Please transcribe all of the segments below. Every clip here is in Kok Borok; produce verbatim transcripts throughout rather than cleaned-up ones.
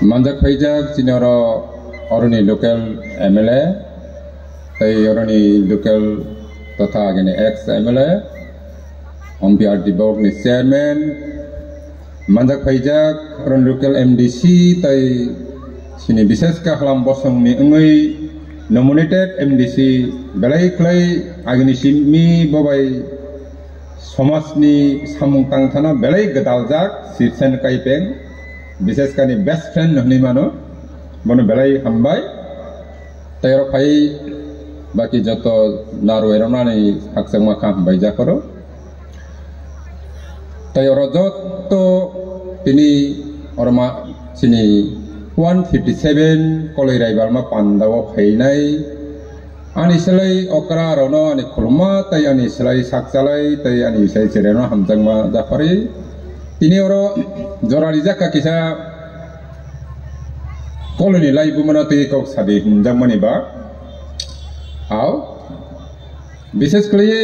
Manjak phaijak chini oro oroni local M L A, tei oroni local totha agini ex M L A, Ompi R D block ni chairman, manjak phaijak oroni local M D C, tei chini bishesh khe Hlam Bosong ni wngwi nominated M D C belai khlai agini simi bobai somajni samung tangthano belai gwdaljak Sibsen Kaipeng, bishesh khe ani best friend hwnwi mano, bono belai hambai. Tei oro phai baki joto narwai rokno ani khakchangma kha hambai jakhoro. Tei oro joto tini oro ma chini one fifty seven koloi raibalma pandao phainai ani selai okra rokno ani khulumma tei ani selai sakchalai tei ani selai chereno hamjakma japhari. Tini oro jora rijak kha kisa koloni lai bumano tei kok sadi hwnjakmani ba. Au, bishesh khlaiwi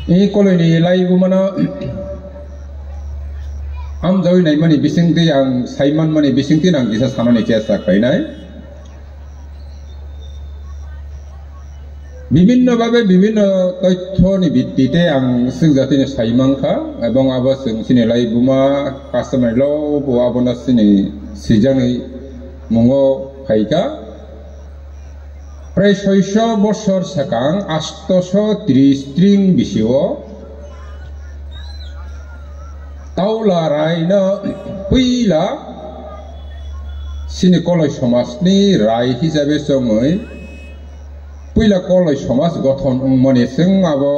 i koloni lai bumano amjawi naimani bisingtwi ang saimanmani bisingtwi ang kisa sanani chesta khlainai. Bibhinno bhabe bibhinno toithoni bittite ang swngjatino sai mankha, ebong abo chwng chini lai buma customary law bo abono chini swijagni mungo phaikha. Prai soiso bosor swkang astoso tris tring bisio Taula Raino puila chini koloi somajni rai hisabe chongwi puila koloi somaj gothon wngmani chwng abo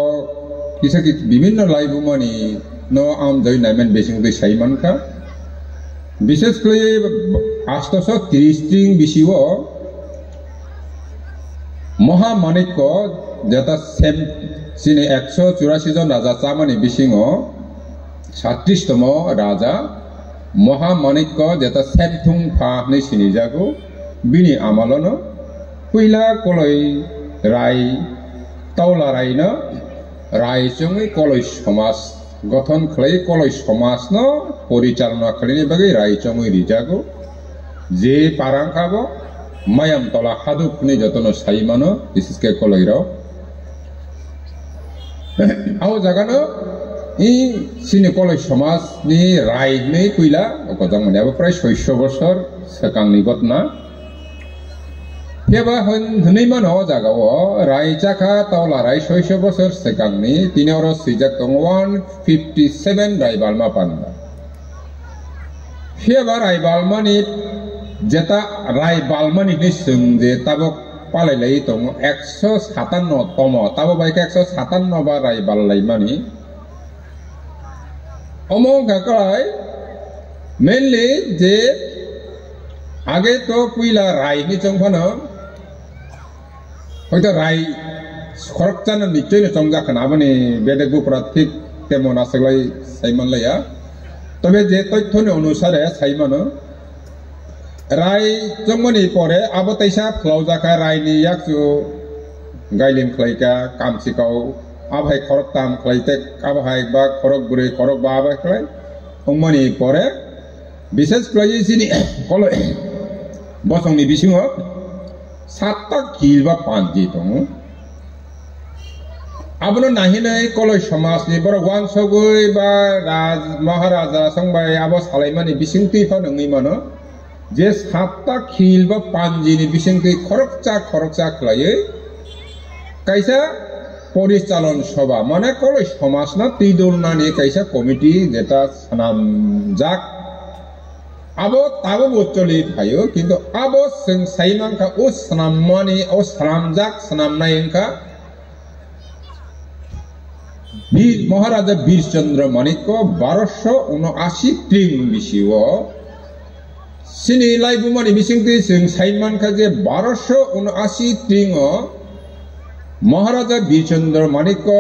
kisa kisa bibhinno laibumani no amjai naiman bisingtwi sai mankha. Bishesh khlaiwi astoso tris tring bisio Mohamanikko jeta sem chini ekso churasi jon raja chamani bisingo satris tomo raja Mohamanikko jeta semthung pha hwnwi sinijago, bini amalono puila koloi rai Taula Raino rai chongwi koloi somaj gothon khlai koloi somajno porichalona khlaini bagwi rai chongwi rijago. Je parang kha bo Mayam Tola Haduk hwnwi jotono sai mano, bishesh khe koloi rok. Abo jagano i chini koloi somajni rai hwnwi puila o kojak mani abo prai soiso bosor swkangni gotna. Phiya ba hwn-, hwnwi mano o jagao rai chakha Taula Rai soiso bosor swkangni, tini oro swijak tongo one fifty seven rai balma panda. Phiya ba rai balmani jeta rai balmani hwnwi chwng je tabok palai lai tongo ekso satanno tomo, tabok bai khe ekso satanno ba rai bal laimani. Omo wngkha kwlai mainly je age to puila rai hwnwi chong phano hoito rai khorokchano nichoi no chongjak khna aboni bedek bupra thik temo nasaklai saimanlaiya. Tobe je toithoni onusare saimano, rai chongmani pore abo teisa phlaujakha, raini yakchu gailim khlaikha, kamchikao, abo hai khoroktam khlaite, abo hai ba khorok bwrwi, khorok ba abo hai khlai. Wngmani pore, bishesh khlaiwi chini koloi bosongni bisingo satta khil ba panji tongo. Abono nahinai koloi somajni borok wansogwi ba raj-, maharaja songbai abo salaimani bisingtwi phano wngwi mano je satta khil ba panjini bisingtwi khoroksa khoroksa khlaiwi kaisa porichalon sobha, mane koloi somajno twidulnani kaisa committee jeta swnamjak. Abo tabukbo choli phaio, kintu abo chwng sai mankha, o swnammani, o swnamjak, swnamnai wngkha Bir, Maharaja Bir Chandra Manikko barosho unoashi tring bisio. Chini laibumani bisingtwi chwng sai mankha je barosho unoashi tringo Maharaja Bir Chandra Manikko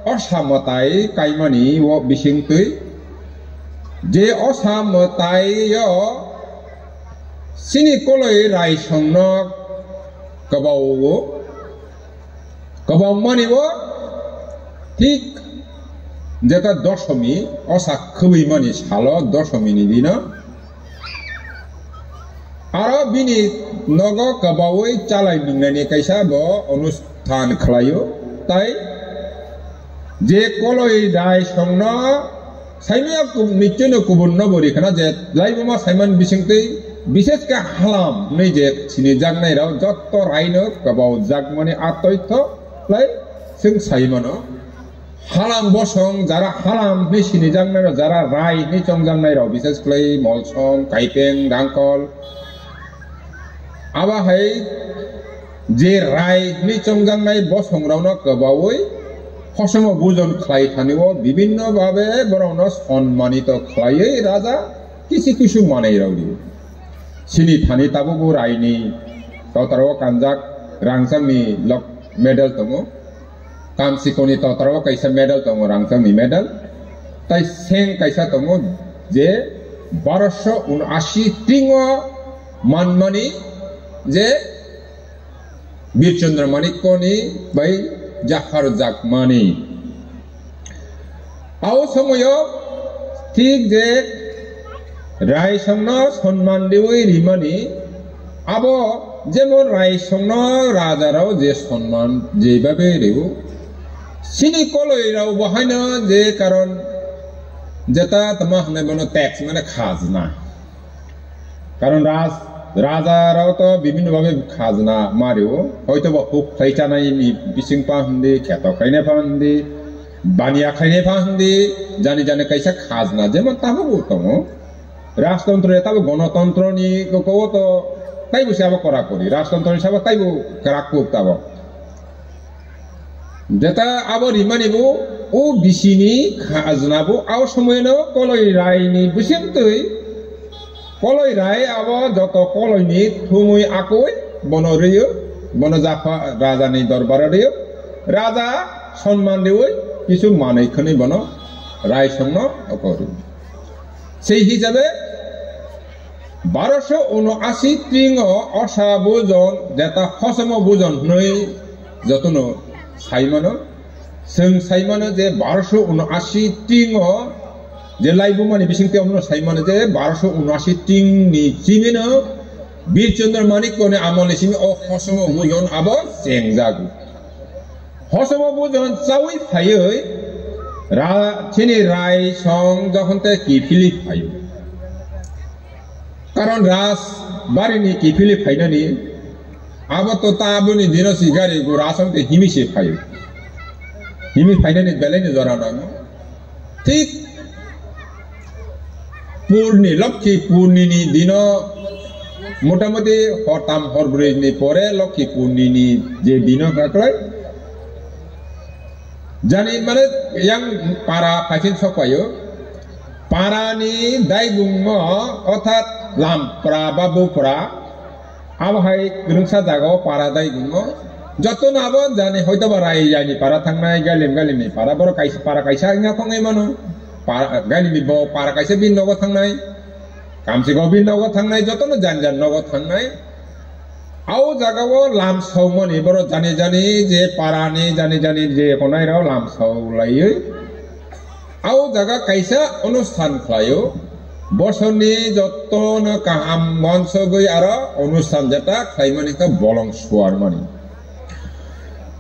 osa mwtai kaimani o bisingtwi, je osa mwtaio chini koloi raisongno kwbao, kwbangmani o thik Jeta dosomi, o sak khwbwi mani salo dosomi ni dino. Aro bini nogo kwbaui chalai nungnani kaisa bo onusthan khlaio. Tai je koloi rai songno saimaya kub-, nichchoi no kubun no bo rikhana je laibuma saiman bisingtwi bises khe halam hwnwi je sini jaknai rok jotto rai no kwbau jakmani a toitho lai chwng sai mano. Halam bosong, jara halam hwnwi sinijaknai rok, jara rai hwnwi chongjaknai rok, bises khlai molsom, kaipeng, dangkol. Abo hai je rai hwnwi chongjaknai bosong rokno kwbaui hosomo bujon khlai thani o bibinno babe borokno sonmanito khlaiwi raja kisu kisu manwi rok rio. Sini thani tabukbo raini totaro kanjak rangchakni lok medal tongo. Kamsikoni totaro kaisa medal tongo, rangchakni medal. Tai seng kaisa tongo je baroso unashi tingo manmani je Birchandra Manikkoni bai japhar jakmani. Ao somoyo thik je raisongno sonman riwi rimani, abo jemon raisongno rajarao je sonman jeibabe rio, sini koloi rao bo haino je karon jeta tama hwnwi bono tax mane khajna. Karon raj, rajarao to bibhinno bhabe khajna mario, hoito ba huk khlai chanai ni bising pa hindi, kheto khlainai pa hindi, baniya khlainai pa hindi, jani jani kaisa khajna, jemon tabuk bo tongo. Rajtontro ya tabuk gonotontro ni koko to taibo se abo kora kori, rajtontro ni sabo taibo kerak kuk tabuk. Jeta abo rimani bo o bisini khajna bo ao somoino koloi rai ni bisingtwi koloi rai abo joto koloi ni thumui akoi bono rio, bono japha raja ni dorbar rio, raja sonman riwi kisu manwi khwnwi bono raisongno okori. Sei hisabe baroso uno asi tingo osa bujon jeta hosomo bujon hwnwi jotono saimano. Chwng saimano je baroso uno asi tingo je laibumani bisingtwi omono saimano je baroso uno asi tingni chimino Birchandra Manikkoni amolni simi o hosomo bujon abo chengjago. Hosomo bujon chawi phaiwi ra-, chini rai song jokhon te kiphilwi phaio. Karon raj barini kiphilwi phainani abo to taboni dino si gari go rasong te himi se phaio. Himi phainani belai ni jora nango. Thik purni, Lokhi purnini dino motamoti hortam horbrwi ni pore Lokhi purnini je dino kaklai jani mane yang para phaisin sokpaio. Parani daigungno orthat lampra ba bupra abo hai kwrwngsa jagao para daigungo. Jotono abo jani hoito ba rai yani para thangnai, galim galimni para, borok kaisa para kaisa wngya thangwi mano. Para, galimni bo para kaisa bini nogo thangnai, kamsigo bini nogo thangnai, jotono jan jan nogo thangnai. Au jagao lam saumani borok jani jani je parani jani jani je konairok lam saulaiwi Au jaga kaisa onusthan khlaio. Bosorni jottono kaham wansugwi aro onusthan jeta khlaimani khe bolong suarmani.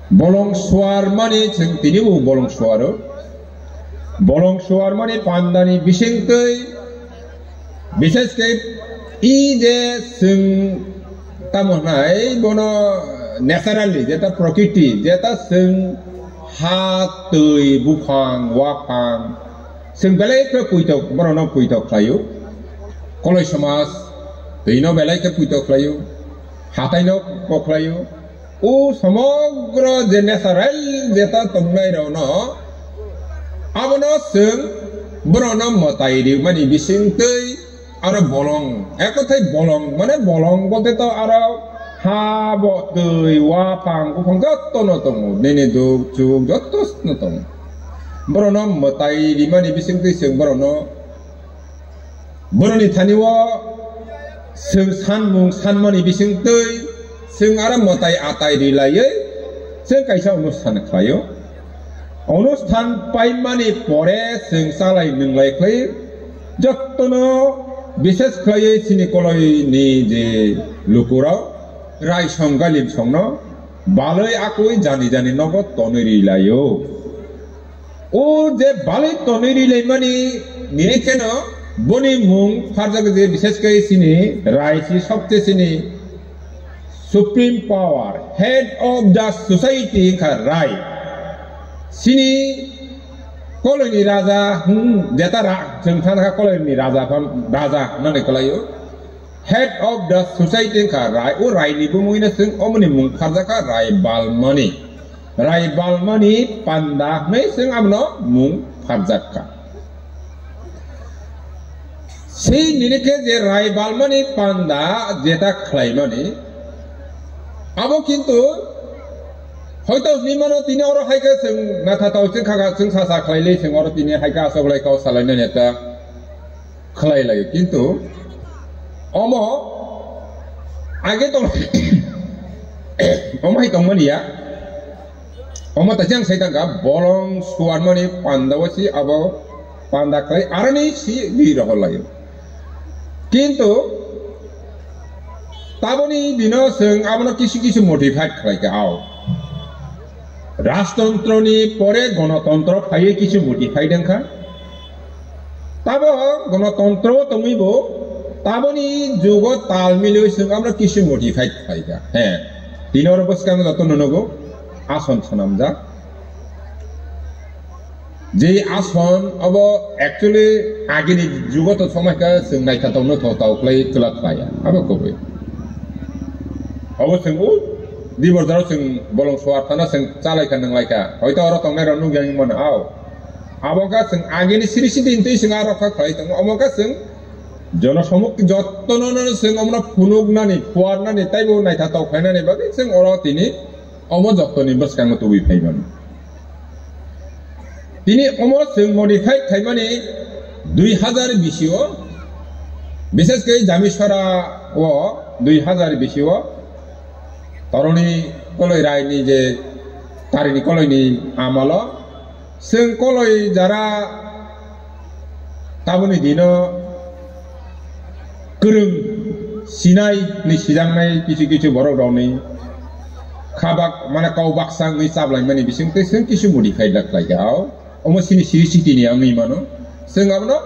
Bolong suarmani chwng tini bo bolong suaro. Bolong suarmani pandani bisingtwi Bishesh khe i je chwng tamo hwnai bono naturally jeta prokriti jeta chwng ha, twi, buphang, waphang chwng belai khe puitok, borokno puitok khlaio. Koloi somaj twino belai khe puitok khlaio, hataino kok khlaio. O somogro je natural jeta tongnai rokno abono chwng borokno mwtai rimani bisingtwi aro bolong, ek kothai bolong mane bolong bolte to aro ha bo twi waphang buphang jottono tongo, nini duk chuk jottono tongo. Borokno mwtai rimani bisingtwi chwng borokno Boroni thani o chwng sanmung sanmani bisingtwi chwng aro mwtai atai rilaiwi chwng kaisa onusthan khlaio. Onusthan paimani pore chwng chalai nwnglai khlai jottono, bishes khlaiwi chini koloini je lukurok raisong galimsongno balwi akwi jani jani nogo tonwi ri laio. O je balwi tonwi ri laimani nini kheno boni mung pharjak je, bishes khlai chini rai si sobse chini supreme power, head of the society wngkha rai. Chini koloini raja, hmm, jeta ra-, chwng thana kha koloini raja phan, raja hwnwi kwlaio. Head of the society wngkha rai, o raini bumungno chwng omoni mung pharjak kha Rai Balmani. Rai Balmani panda hwnwi chwng abono mung pharjak kha. Sei nini khe je Rai Balmani panda jeta khlaimani, abo kintu hoito hinwi mano tini oro hai khe chwng naithathao chwng kha, chwng sasa khlailai chwng oro tini hai khe aswk lai kok salainani ta khlai lai, kintu omo age tong omo hai tongmani ya. Omo ta jang sai tangka bolong suarmani panda o si abo panda khlai aroni si di rohor laio. Kintu taboni dino chwng abono kisu kisu modified khlai kha ao. Rajtantroni pore gonotantro phaiwi kisu modified wngkha. Tabo gonotantro tongwi bo taboni jugo tal milwi chwng abono kisu modified khlai kha. He, tini oro bwskango joto nunugo ason swnamjak. Je ason obo actually agini jugo to somai kha chwng naithathok no tho tau khlai kwlak khlaiya. Abo kubui. Obo chwng o dibor jaro chwng bolong suar thana chwng chalai kha nwnglai kha. Hoito oro tongnai rok nukya wngmano ao. Abo kha chwng agini siri sidi hintwi chwng aro kha khlai tongo. Omo kha chwng jono somuk jottono no chwng omono phunuknani, phuarnani, taibo naithathok khlainani bagwi chwng oro tini omo jottoni bwskango tubui phaimani. Tini omo chwng modified khaimani dui hazar bisi o, bishes khe Jamisora o dui hazar bisi o, Toroni Koloi Rai ni je tarini koloi ni amalo, chwng koloi jara taboni dino kwrwng sinai ni sijaknai kisu kisu borok rokni khabak mane kau baksa wngwi chaplaimani bisingtwi chwng kisu modified khlai kha. Omo chini siri sitini wngwi mano. Chwng abono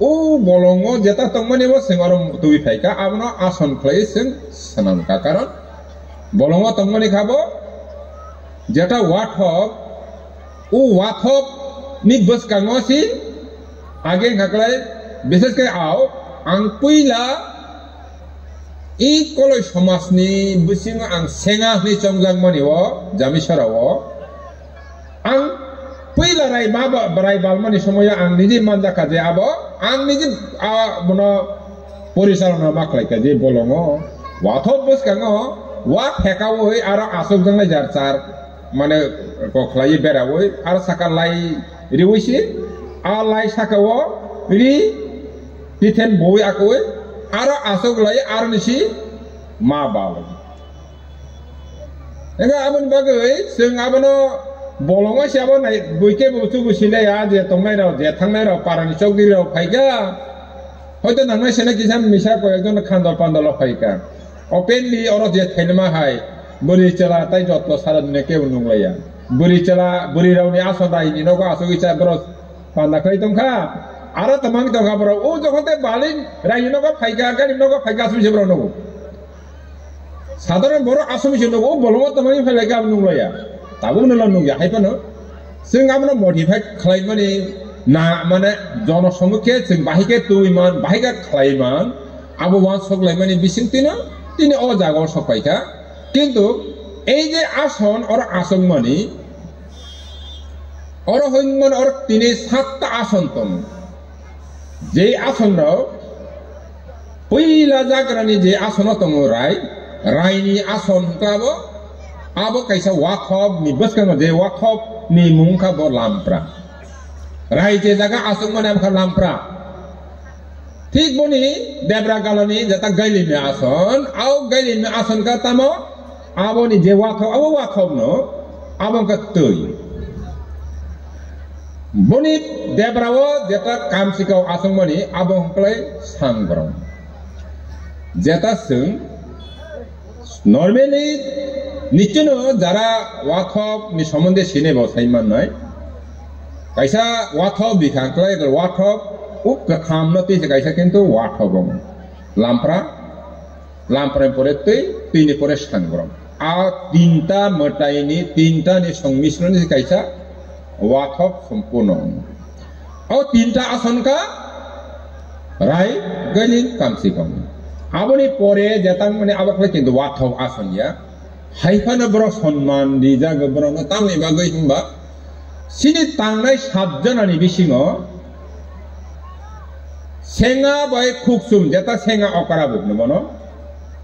o bolongo jeta tongmani bo chwng oro tubui phai kha, abono ason khlai chwng swnam kha. Karon bolongo tongmani kha bo jeta wathok, o wathok ni bwskango si age wngkha khlai, bishes khe ao ang puila i koloi somajni bisingo ang senga hwnwi chongjakmani o Jamisora o. Ang puila rai ma ba, rai balmani somoyo ang niji manjakha je abo ang niji, ah, bono porichalona ma khlaikha je bolongo wathok bwskango wa phekaui aro aswkjaknai jar char mane kok khlaiwi beraui aro saka lai riui si a lai sakao ri tithen bui akui aro aswk lai aro nisi ma bal. Ega aboni bagwi chwng abono bolongo se abo nai buike bo chubu silai ya je tongnai rok je thangnai rok parani chokdiri rok phaikha. Hoito nangnai sene kisa misa koi ekjon khandol pandolo phaikha. Openly oro je thainima hai bwrwi chwla tai jotto sara dine kebo nunglaiya. Bwrwi chwla bwrwi rokni aswk raini nogo aswk isa borok panda khlai tongkha. Aro tamang tongkha borok o jokhon te baling raini nogo phaikha gari nogo phaikha aswk se borok nogo. Sadharon borok aswk se nogo o bolongo tamani phailai kha nunglaiya. Tabuk no nungya hai phano. Chwng abono modify khlaimani na mane jono somukhe chwng bahai khe twiman bahai khe khlaiman. Abo uansuk laimani bisingtwino tini o jaga o sok paikha. Kintu ei je ason oro asokmani, oro hwnmani oro tini satta ason tongo. Je ason rok puila jagrani je asono tongo rai, raini ason hwnkha abo, abo kaisa wathop ni bwskango je wathop ni mung wngkha bo lampra. Rai je jaga asokmani abo kha lampra. Thik boni debra galani jata gailimi ason, au gailimi ason ka tamo, aboni je wathok, abo wathokno, abo wngkha twi. Boni debra o jeta kamsikao asongmani abo hwnklai sangborong. Jeta chwng normally nichino jara wathok ni somonde sine bo sai mannai. Kaisa wathok bikha hwnklai wathok uk kwtham no twi se kaisa kintu wathok bo. Lampra, lampra ni pore twi, twi ni pore sangborong. A tinta mwtai ni, tinta ni songmisron ni kaisa wathok sompurno. O tinta ason ka rai, galing, kamsikam. Aboni pore jetang mani abo khlai kintu wathok ason ya. Hai phano borok sonman rijak borokno tamni bagwi hwnba sini tangnai sat jonani bisingo Senga bai Khukchum, jeta Senga okra bo hwno bono.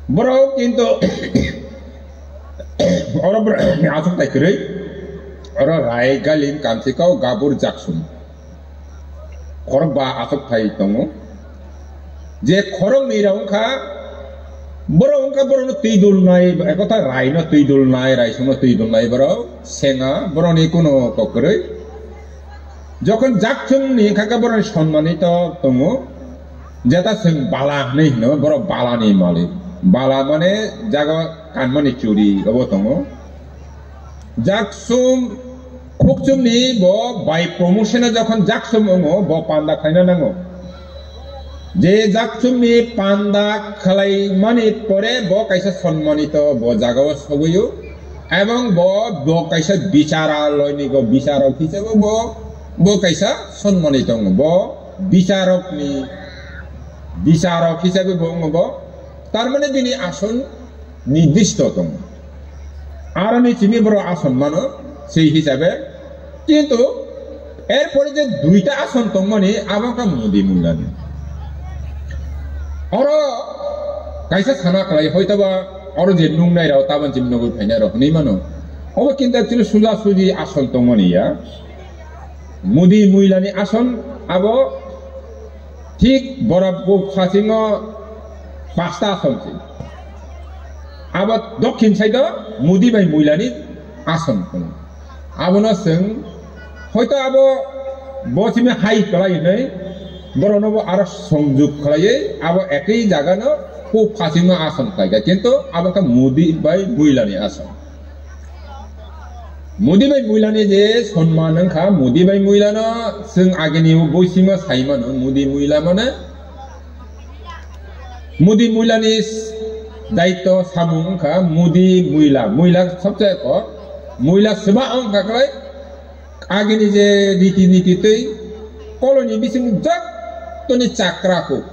Borok kintu oro borok ni aswk tai kwrwi. Oro Rai, Galing, Kamsikau, Gabur, Jaksum. Khorok ba aswk thai tongo. Je khorok ni rok wngkha, borok wngkha borok no twi dul nai, ekotha Rai no twi dul nai, Rai song no twi dul nai borok, Senga, borok ni kuno kok kwrwi. Jokhon Jaksum ni wngkha khe borok ni sonmani to tongo, jeta chwng bala hinwi hino, borok bala ni malik. Bala mane jaga kanmani churi obo tongo. Jaksum, Khukchum ni bo by promotion o jokhon Jaksum wngo, bo panda khaina nango. Je Jaksum ni panda khlai mani pore bo kaisa sonmanito bo jaga o sogwi o, ebong bo, bo kaisa bichara loi ni go bicharok hisabe bo, bo kaisa sonmanito wngo, bo bicharok ni, bicharok hisabe bo wngo bo, tar mane bini ason nirdisto tongo. Aroni simi borok ason mano, sei hisabe. Kintu erpore je duita ason tongmani, abo wngkha Modi Muilani. Oro kaisa sana khlai, hoitoba oro je nungnai rok, tabon simi nugwi phainai rok hinwi mano. Obo kintu actually suja suji ason tongmani ya. Modi Muilani ason abo thik borok bo phasingo pasta ason se. Abo dokhin side o Modi bai Muilani ason tongo. Abono chwng hoito abo bo simi hai kwlai hinwi borokno bo aro songjok khlaiwi abo ekwi jagano bo phasingo ason khlaikha, kintu abo khe Modi bai Muilani ason. Modi bai Muilani je sonman wngkha, Modi bai Muilano chwng agini boisingo sai mano, Modi Muila mane, Modi Muilani daitto samung wngkha Modi Muila, Muila sabse ko, Muila seba wngkha klai, agini je riti niti twi koloni bising jottoni chakra kuk.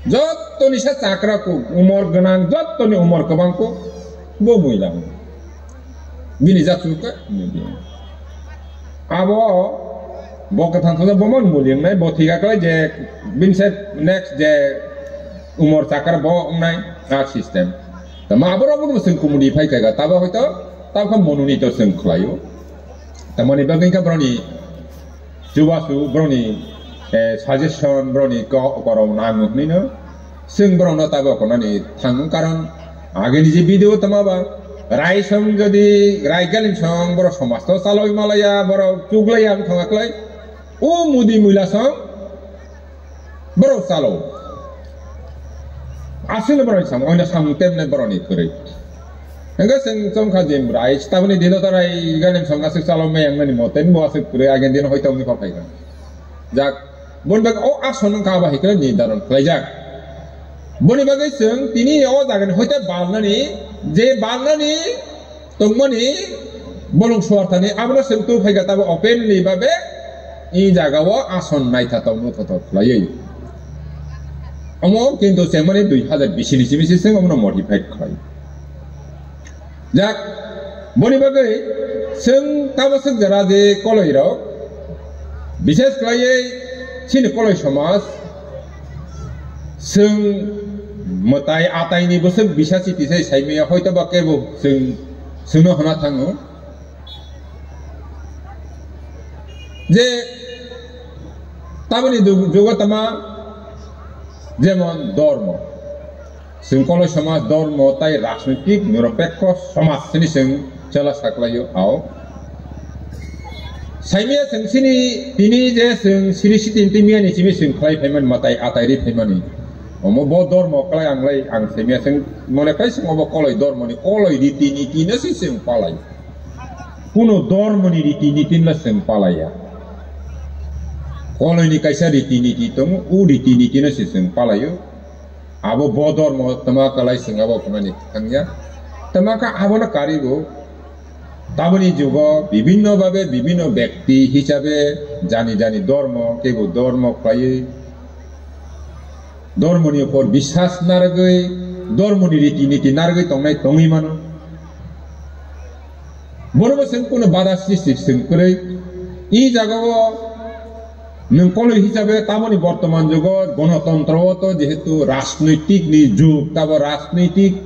Jottoni sa chakra kuk, umor gwnang, jottoni umor kwbang kuk, bo Muila. Bini jat chukha, Modi. Abo, bo kwthang thangsa bo mon Modi wngnai, bo thika khlai je, bini se next je umor chakra bo wngnai, a system. Tamo abo rok bo chwng kumudi phai kha, tabo hoito, tabo kha monuni to chwng khlaio. Tamoni bagwi kha boroni Chubachu borokni, eh, suggestion, borokni ko-, kokrok nango hwnwi no chwng borokno tabok hwnani thango, karon agini je video tongma ba Rai song jodi Rai Galing song borok somaj to chaloi malaya, borok chuklaiya wng thangma klai, o Modi Muila song borok chalo. Aswkno borokni samung, oino samung temne borokni kwrwi. Hingke chwng chongkha je Rai, taboni dino ta Rai Galing song aswk chalo maya wngnani mote, bo aswk kwrwi, agini dino hoito wngwi kok phaikha. Jak, boni bagwi o ason wngkha abo hai khe nirdaron khlaijak. Boni bagwi chwng tini o jagani hoite balnani, je balnani tongmani bolong suarthani abono chwng tu phaikha tabo openly babe i jagao ason naithatok nuthatok khlaiwi. Omo kintu chengmani dui hazar bisi ni simi se chwng omono modify khlai. Jak, boni bagwi chwng tamo swk jora je koloi rok, bises khlaiwi chini koloi somaj, chwng mwtai atai ni bwswk bisa chiti sai sai maya, hoito ba kebo chwng, chwngno hwna thango. Je taboni dug-, jugo tama jemon dormo. Chwng koloi somaj, dormo tai rajnitik niropekho somaj sini chwng chela saklaio ao. Saimia chwng chini tini je chwng siri siti twi miyani simi chwng khlai phaimani matai atai ri phaimani. Omo bo dormo klai ang lai ang saimia chwng mone kai chwng obo koloi dormoni koloi riti niti no se chwng palai. Kuno dormoni riti niti no chwng palaiya. Koloini kaisa riti niti tongo, u riti niti no se chwng palaio. Abo bo dormo tama kalai chwng abo phunani thangya. Tama ka abono karigo. Taboni jugo bibinno babe bibinno bekti hisabe jani jani dormo, kebo dormo khlaiwi, dormoni upor biswas narwgwi, dormoni riti niti narwgwi tongnai tongwi mano. Bonobo chwng kuno bada sristi chwng kwrwi. I jagao nwng koloi hisabe tamoni bortoman jugo gonotontro o to jehetu rajnoitik ni jug, tabo rajnoitik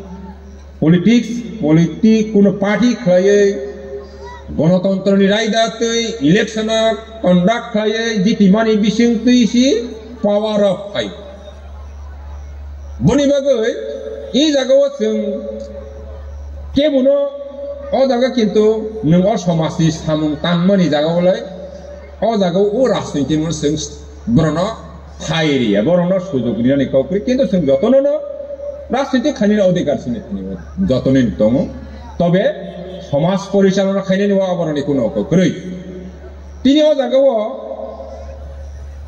politics, politik kuno party khlaiwi gonotontro ni raida twi election o conduct khlaiwi jitimani bising twi si power o phai. Boni bagwi i jagao chwng kebono o jaga kintu nwng o somajni samung tangmani jagao lai o jagao o rajniti no chwng borokno phai riya, borokno sujog rinani kok kwrwi, kintu chwng jotono no rajniti khainani odhikar sini thani jotono ni tongo, tobe somaj porichalona khainani o aboroni kuno kok kwrwi. Tini o jagao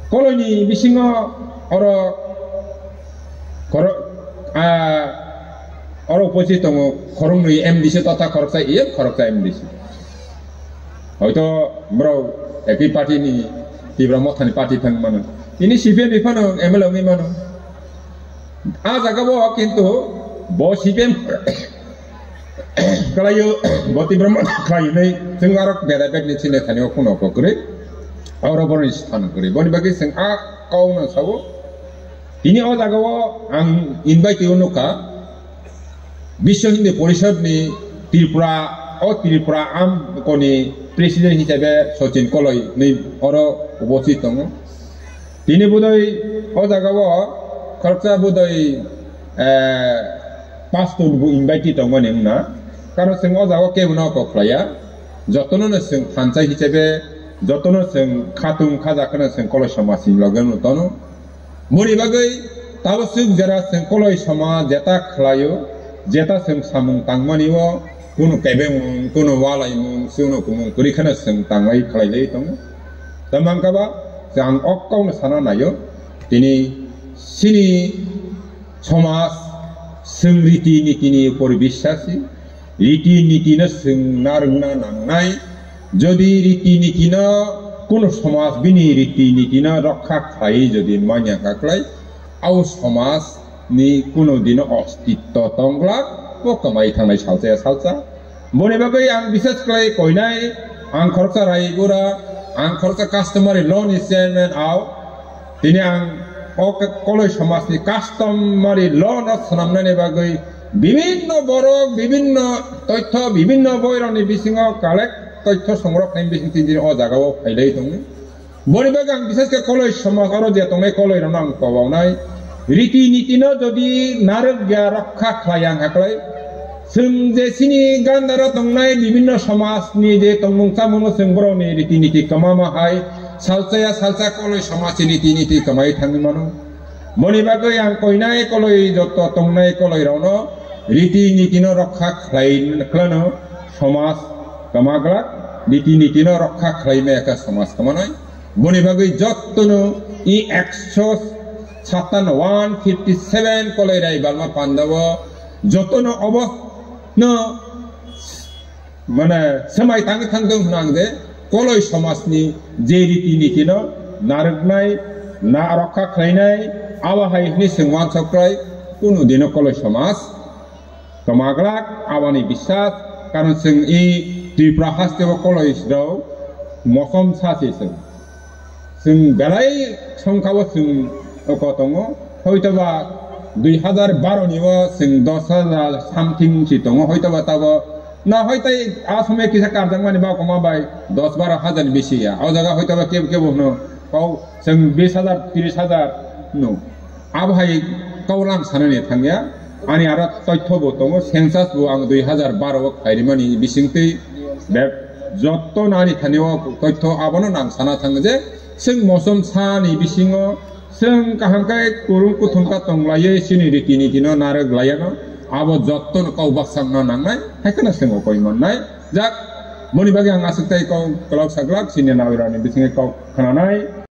koloini bisingo oro koro-, ah, oro upojit tongo khoroknwi M D C totha khoroksa E M, khoroksa M D C. Hoito borok ekoi party ni Tipra Mothani party thang mano. Tini C P M ni phano M L A wngwi mano. A jaga bo kintu bo C P M kalaio, bo Tipra Motha kalaio nei, chwng aro beda bed ni chini thani o kuno kok kwrwi. Oro boroni sithano kwrwi. Boni bagwi chwng a kok no sabo. Tini o jaga o ang invite o nukha. Biswa Hindi Porishad ni Tripura, o Tripura am koni president hisabe Sachin Koloi ni oro ubosi tongo. Tini budoi o jaga o khoroksa budoi, eh, pastor bu invite tongmani wngna. Karon chwng o jaga o kebo no kok khlaiya. Jotono no chwng thansa hisabe, jotono chwng khatung khaja kheno chwng Koloi somaj ni loge no tono. Boni bagwi tabuk swk jera chwng Koloi somaj jeta khlaio, jeta chwng samung tangmani o kunu kebengmung, kunu walaimung, chwngno kumung kwrwi kheno chwng tanglai khlailai tongo. Tamang kaba chwng ang o kokno sana naio, tini chini somaj chwng riti nitini upor biswasi, riti nitino chwng narwkna nangnai. Jodi riti nitino kunu somaj bini riti nitino rokha khlai jodi manya kaklai, au somaj ni kunu dino ostitto tongglak, bo kwmai thangnai salsa ya salsa. Boni bagwi ang bisas khlai koinai, ang khoroksa Raigura, ang khoroksa customary law ni chairman au, tini ang o Koloi somaj ni customary law no swnamnani bagwi bibinno borok, bibinno toitho, bibinno boirok ni bisingo collect toitho songrok khlai bising tini o jaga o phailai tongo. Boni bagwi ang bisas khe Koloi somaj oro je tongnai Koloi rokno ang kobaunai. Riti nitino jodi narwk ya rokha khlai ang haklai. Chwng je chini gandaro tongnai bibinno somaj ni je tongmung chamungno chwng borokni riti niti kwma ma hai salsa ya salsa Koloi somaj ni riti niti kwmai thangwi mano. Boni bagwi ang koinai Koloi joto tongnai Koloi rokno riti nitino rokha khlai khlano somaj kwmaglak riti nitino rokha khlai maya kha somaj kwmanai. Boni bagwi jotono i ekso satan one fifty seven Koloi Rai Balma pandao jotono obo no mane swmai tangwi thangtong hwnna ang je Koloi somajni je riti nitino narwknai, na rokha khlainai, abo hai hwnwi chwng uansuk khlai kunu dino Koloi somaj kwmaglak aboni bisas, karon chwng i Tripura hasteo Koloi rok mosom sa se chwng. Chwng belai songkha o chwng oko tongo, hoitoba dui hazar baro ni o chwng dos hazar something si tongo, hoitoba tabo na hoitai a somoi kisa karjakmani ba koma bai dos baro hazar ni bisi ya. O jaga hoitoba kebo kebo hwno kau chwng bis hazar, tris hazar no. Abo hai kau lang sanani thangya. Ani aro toitho bo tongo, census bo ang dui hazar baro o khairimani bisingtwi bek jotto nani thani o toitho abono nang sana thango je, chwng mosom sani bisingo chwng kaham khe kurung kuthum kha tonglaiwi chini riti nitino narwk laiano, abo jottono kok baksa wngna nangnai, hai kheno chwng o koi mannai. Jak, boni bagwi ang aswk tai kok kwlak saglak chini nawi rani bisingo kok khwnanai.